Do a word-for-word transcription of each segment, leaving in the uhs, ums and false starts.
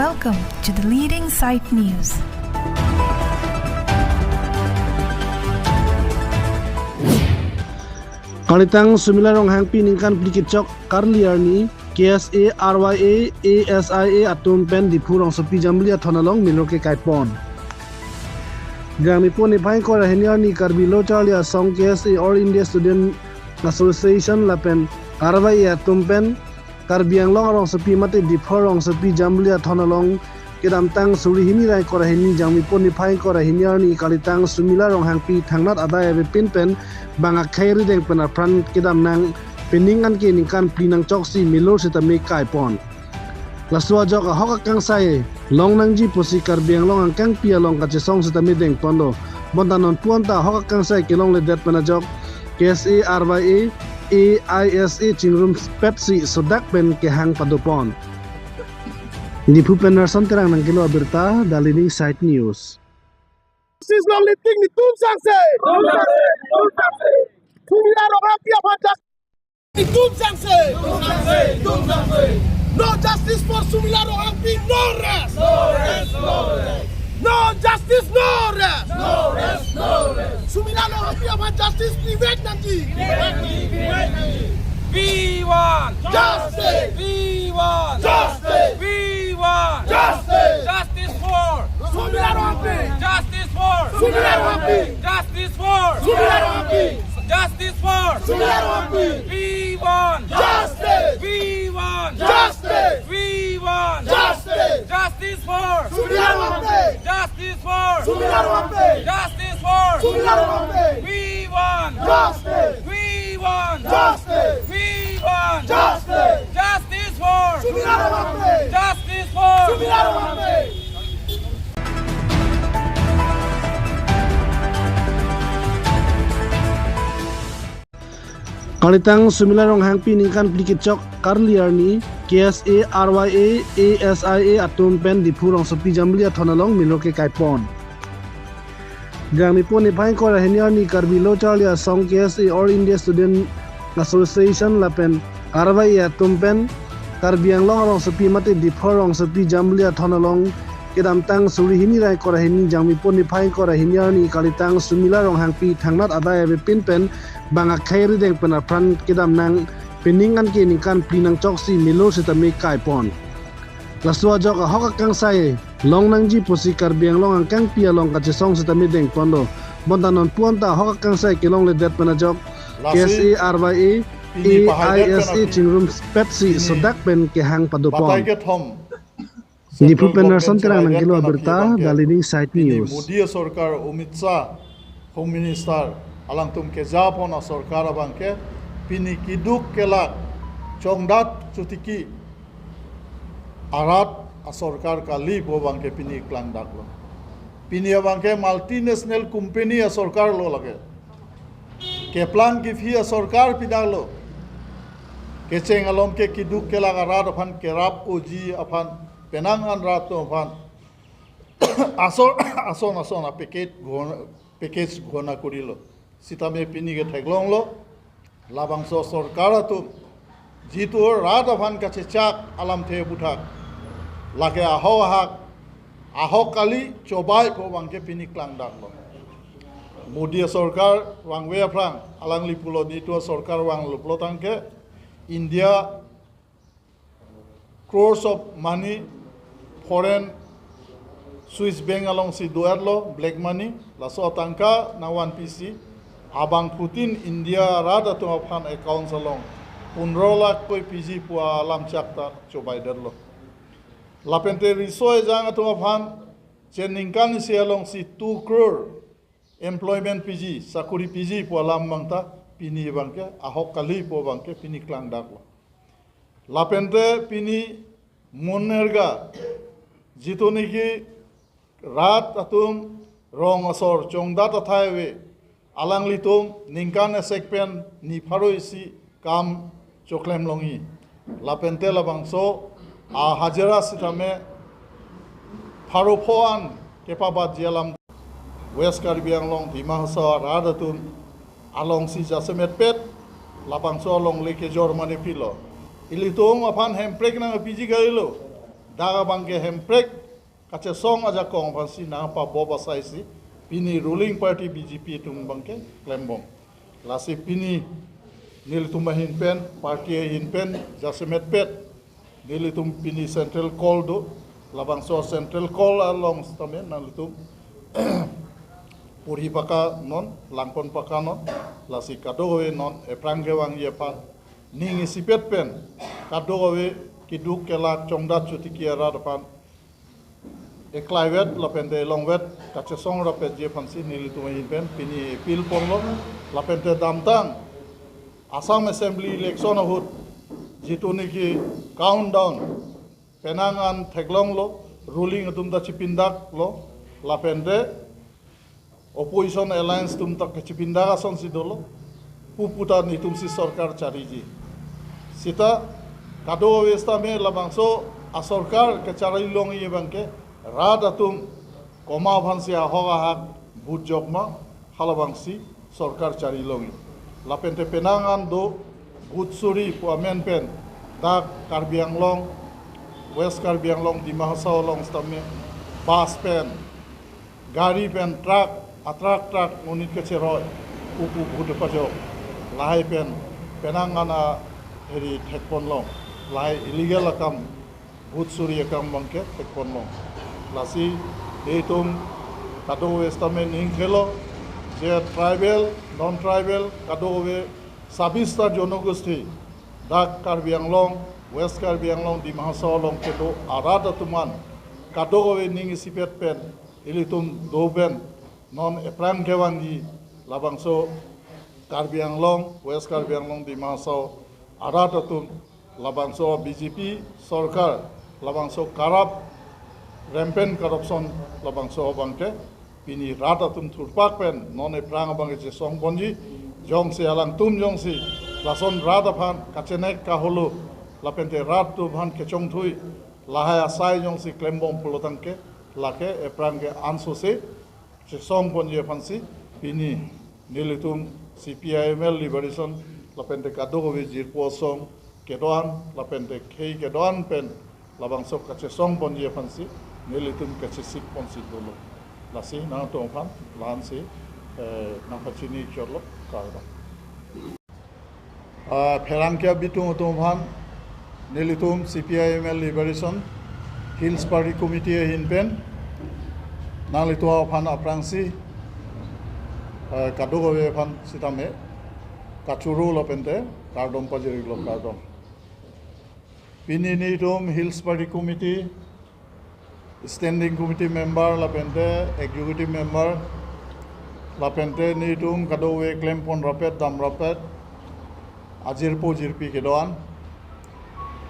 Welcome to the leading site news. Kalitang Sumila Ronghangpi ningkan phlikep chok karli arni, K S A, R Y A, A S I A atum pen Diphu rongsopi jambili athon along milur kekai pon. Gangmipo niphai ingkoi ra hini arni Karbi Lo Charli Asong, K S A, All India Student Association lapen R Y A atum pen Karbi Anglong arongsopi mate Diphu rongsopi jambili athon along kedamtang suri hini ra ingkoi ra hini Gangmipo niphai ingkoi ra hini arni kalitang Sumila Ronghangpi thangnat adai avepin pen bang akhei rideng pen apran kedam nang pining anke ningkan phli nangchoksi milur sitame kai pon. Laso ajok ahok akangsai long nangji pusi Karbi Anglong angkangpi along kachesong sitame deng ponlo. Bonta non puan ta ahok akangsai kelongledet pen ajok K S A, R Y A, A I S A chingrum petsi sodak pen kehang pado pon. Diphu pen Narson Terang nangkelo abirta, The Leading Site News. Justice long liting netum sangse. Sumila Ronghangpi aphan justice netum sangse. No justice for Sumila Ronghangpi, no rest. No justice, no rest. Sumila Ronghangpi aphan justice pivek nangji. We want justice. We want justice. We want justice. Justice for Sumila Ronghangpi. Justice for Sumila Ronghangpi. Justice for Sumila Ronghangpi. Justice for Sumila Ronghangpi. We want justice. We want justice. We want justice. Justice for Sumila Ronghangpi. Justice for Sumila Ronghangpi. Justice for Sumila Ronghangpi. We want justice. We want justice. We want justice. Justice for Sumila Ronghangpi. Justice for Sumila Ronghangpi. Kalitang Sumila Ronghangpi ningkan phlikep chok karli arni, K S A, R Y A, A S I A atum pen Diphu rongsopi jambili athon along milur kekai pon. Gangmipo niphai ingkoi ra hini arni Karbi Lo Charli Asong, K S A, All India Student Association lapen R Y A atum pen Karbi Anglong arongsopi mate Diphu rongsopi jambili athon along kedamtang suri hini ra ingkoi ra hini Gangmipo niphai ingkoi ra hini arni kalitang Sumila Ronghangpi thangnat adai avepin pen bang akhei rideng pen apran kedam nang pining anke ningkan phli nangchoksi milur sitame kai pon. Laso ajok ahok akangsai long nangji pusi Karbi Anglong angkangpi along kachesong sitame deng ponlo. Bonta non puan ta ahok akangsai kelongledet pen ajok Lasi K S A, R Y A, pini pahai A I S A pen aphi chingrum petsi pini sodak pen kehang pado pon. Batai kethom Diphu Central pen Government Narson Terang chelaidetpen aphi abirta, abangke The Leading Site pini News. Modi asorkar, Amit Shah, Home Minister, alangtum keja pon asorkar abangke pini keduk kelak chongdat chotiki arat asorkar kali pu abangke pini klangdaklo. Pini abangke multinational company asorkar lo lake. Keplang kephi asorkar pidaklo. Kecheng alom ke keduk kelak arat aphan kerap oji aphan penang an rat atum aphan ason ason ason a package ghona, package ghona korilo. Sitame pini ke theklonglo. Labangso sorkar atum jitu rat aphan kachechak alamthe aputhak lake ahok ahak, ahok kali chobai pu abangke pini klangdaklo. Modi asorkar vangve aphrang alangli pulo nitu asorkar vanglo pulo tangke India crores of money foreign Swiss bank alongsi do-etlo, black money, laso atangka nangvanpisi abangphutin India rat atum aphan accounts along pundro lakh koi piji pu alam chak ta chobaidetlo. Lapente riso ejang atum aphan chen ningkan isi alongsi two crore employment piji, sakuri piji pu alam abang ta pini abangke ahok kali pu abangke pini klangdaklo. Lapente pini MGNREGA jitu niki rat atum rong asor chongdat athai ave, alanglitum ningkan esek pen ni pharo isi kam choklem longji. Lapente labangso ahajira sitame pharo pho an kepabatji alam. West Karbi Anglong, Dima Hasao arat atum alongsi jasemet pet labangso alongle kejor mane pilo. Ilitum aphan hemprek nangpiji kalilo. Dak abangke Hemprek kachesong ajakong aphansi nangpabop asaisi pini ruling party B J P atum abangke klembom. Lasi pini nelitum ahin pen, party ahin pen jasemet pet nelitum pini central call do, labangso central call along sitame nanglitum puri paka non, langpon paka non. Lasi kadokave non ephrang kevangji aphan ning isipet pen kadokave keduk kelak chongdat chotiki arat aphan eklaivet lapente elongvet kachesong rapetji aphansi nelitum ahin pen pini appeal ponlo. Lapente damtang Assam Assembly election ahut jitu niki countdown penang an theklonglo, ruling atum ta chipindaklo, lapente opposition alliance atum ta kachipindak asonsi dolo, pupu ta netumsi sorkar chariji. Sita kadokave sitame labangso asorkar kachari longji abangke rat atum komat aphansi ahok ahak vote jokma, halabangsi sorkar chari longji. Lapente penang an do vote suri pu amen pen dak Karbi Anglong, West Karbi Anglong, Dima Hasao along sitame bus pen, gari pen, truck, atruck truck monit kacheroi, pupu vote pajok. Lahai pen penang an aheri thekponlong. Lahai illegal akam, vote suri akam abangke thekponlong. Lasi itum kadokave sitame ning khelo, je tribal, non tribal, kadokave sabista jonogosti dak Karbi Anglong, West Karbi Anglong, Dima Hasao along kedo arat atum an kadokave ning isipet pen ilitum do pen non ephrang kevangji labangso Karbi Anglong, West Karbi Anglong, Dima Hasao arat atum labangso B J P sorkar, labangso corrupt, rampant corruption labangso abangke pini rat atum thurpak pen non ephrang abangke chesong ponji. Jongsi alangtum jongsi lason rat aphan kachenek kaholo, lapente rat atum aphan kechongthui, lahai asai jongsi klembom pulotangte, lake ephrang ke ansose chesong ponji aphansi pini nelitum C P I M L Liberation lapente kadokave jirpo asong kedo-an lapente khei kedo-an pen labangso kachesong ponji aphansi nelitum kachesik ponsi dolo. Lasi nangtum aphan la-ansi, eh, nangpachini chotlo, kardom. Ah, pherangke abitung atum aphan nelitum C P I M L Liberation Hills Party Committee ahin pen nanglitum aphan aphrangsi, ah, kadokave aphan sitame kachoro lapente kardom pajirlo, kardom. Pini nelitum Hills Party Committee, Standing Committee member lapente Executive member lapente nelitum kadokave klempon rapet dam rapet ajirpo jirpi kedo-an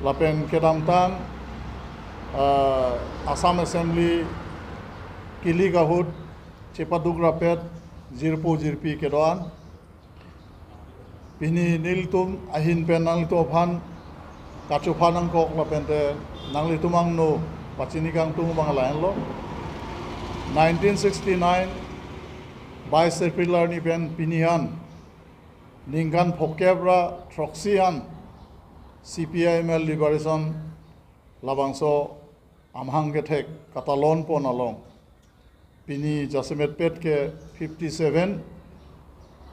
lapen kedamtang, ah, Assam Assembly kilik ahut chepaduk rapet jirpo jirpi kedo-an pini nelitum ahin pen nanglitum aphan kachopha nangkok lapente nanglitum angno pachini kangtung abang lahenlo. Nineteen sixty-nine vice circular ni pen pini an ningkan phokep ra throksi an C P I M L Liberation labangso amahang kethek katalon pon along pini jasemet pet ke fifty seven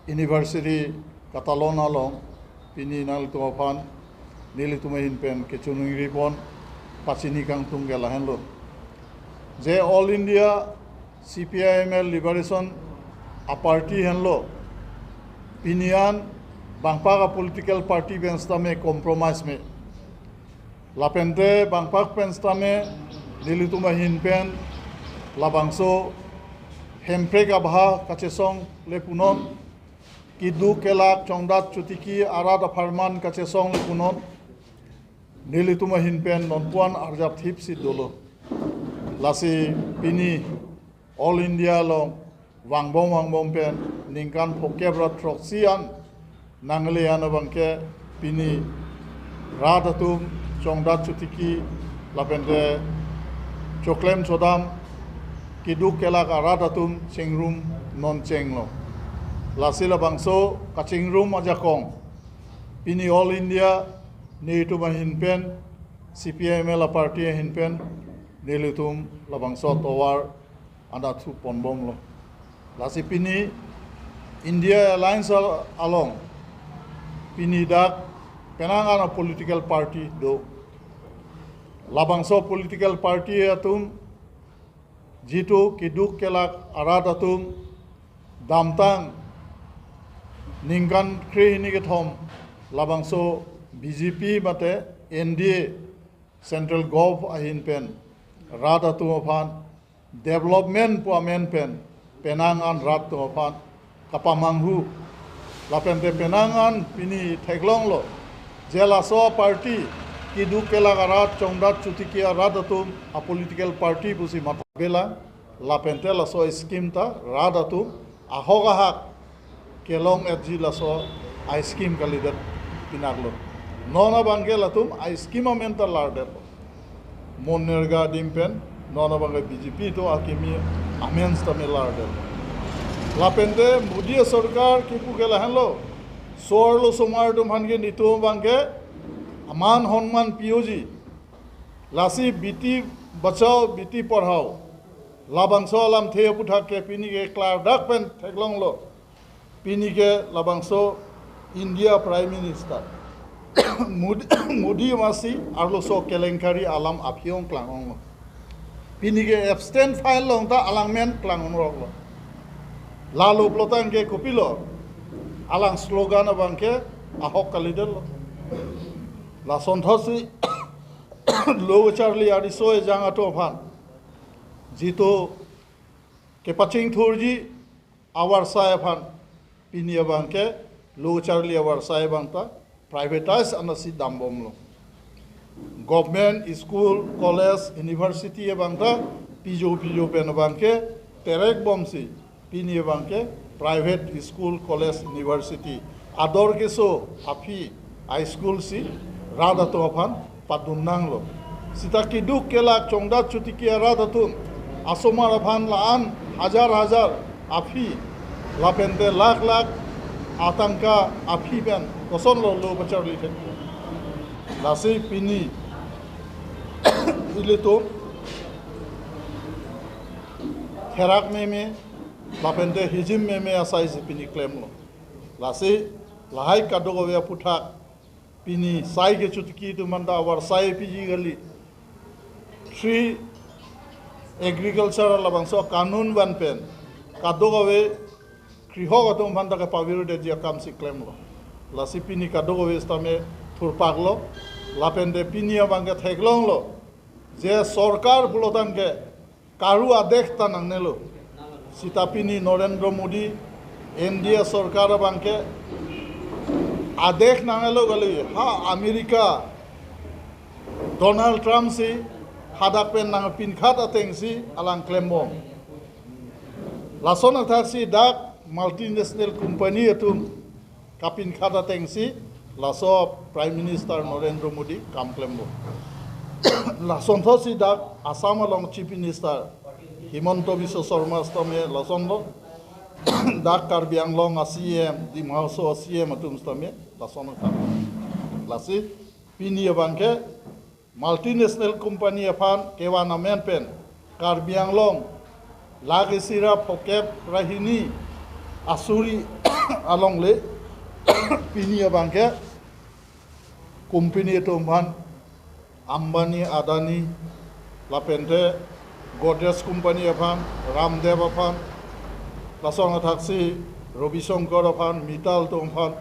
anniversary katalon along pini nanglitum aphan nelitum ahin pen kechoningri pon pachini kangtung ke lahenlo. Je All India C P I M L Liberation a party henlo pini an bangpak a political party pen sitame compromise me. Lapente bangpak pen sitame nelitum ahin pen labangso Hemprek abha kachesong le punon, keduk kelak chongdat chotiki arat apharman kachesong le punon, nelitum ahin pen nonpu-an arjapthipsi dolo. Lasi pini All India along vangbom vangbom pen ningkan phokep ra throksi an nangle an abangke pini rat atum chongdat chotiki lapente choklem chodam keduk kelak arat atum chingrum non chenglo. Lasi labangso kachingrum ajakong pini All India nelitum ahin pen C P I M L a party ahin pen nelitum labangso tovar anatthu ponbomlo. Lasi pini India Alliance al- along pini dak penang an a political party do. Labangso political party atum jitu keduk kelak arat atum damtang ningkan krehini kethom labangso B J P mate N D A Central Gov ahin pen rat atum aphan development pu amen pen penang an rat atum aphan kapamanghu. Lapente penang an pini theklonglo je laso party keduk kelak arat, chongdat chotiki arat atum a political party pusi matha bela. Lapente laso scheme ta rat atum ahok ahak kelong etji laso a scheme kalidet pinaklo. Non abangke latum a scheme amen ta lardetlo. MGNREGA adim pen non abangke B J P atum akimi amen sitame lardetlo. Lapente Modi sorkar kipu ke lahenlo. So-arlo osomar atum aphan ke netum abangke aman honman piyoji. Lasi Beti Bachao Beti Padhao labangso alamthe aphuthak ke pini ke klardak pen theklonglo. Pini ke labangso India Prime Minister Modi, Modi masi arloso kelenkari alam aphi-ong klang-onglo. Pini ke absent file along ta alang men klang-ongroklo. Lalo plotang ke kopilo, alang slogan abangke ahok kalidetlo. Lason thotsi lo charli ariso ejang atum aphan jitu kepachingthurji avarsai aphan pini abangke lo charli avarsai abang ta privatize anasi dambomlo. Government school, college, university abang ta pijo pijo pen abangke terekbomsi pini abangke private school, college, university ador keso aphi a school si rat atum aphan padunnanglo. Sita keduk kelak chongdat chotiki arat atum asomar aphan la-an hajar hajar aphi lapente lakh lakh atangka aphi pen kosonlo lo pacharli thek. Lasi pini ilitum therak meme lapente hijim meme asai si pini klemlo. Lasi lahai kadokave aphuthak pini sai ke chotiki atum aphan ta avarsai piji kali. Three agriculture labangso kanun van pen kadokave krihok atum aphan ta kepavir detji akam si klemlo. Lasi pini kadokave sitame thurpaklo. Lapente pini abangke theklonglo je sorkar pulotangke karu adesh ta nangnelo. Sita pini Narendra Modi N D A sorkar abangke adesh nangnelo kali, ha America Donald Trump si hadak pen nangpinkhat atengsi alang klembom. Lason athaksi dak multinational company atum kapinkhat atengsi laso Prime Minister Narendra Modi kam klemlo. Lason thotsi dak Assam along Chief Minister Himanta Biswa Sarma sitame lasonlo. Dak Karbi Anglong a C M, Dima Hasao a C M atum sitame lason athak. Lasi pini abangke multinational company aphan kevan amen pen Karbi Anglong lakh isi ra phokep ra hini asuri alongle pini abangke company atum aphan Ambani, Adani, lapente Godrej company aphan, Ramdev aphan, lason athaksi Ravi Shankar aphan, Mittal atum aphan,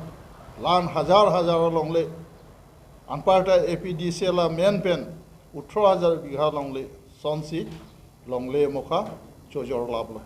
la-an hajar hajar alongle. Anparta A P D C L amen pen othro hajar bigha longle sonsi longle mokha chojor laplo.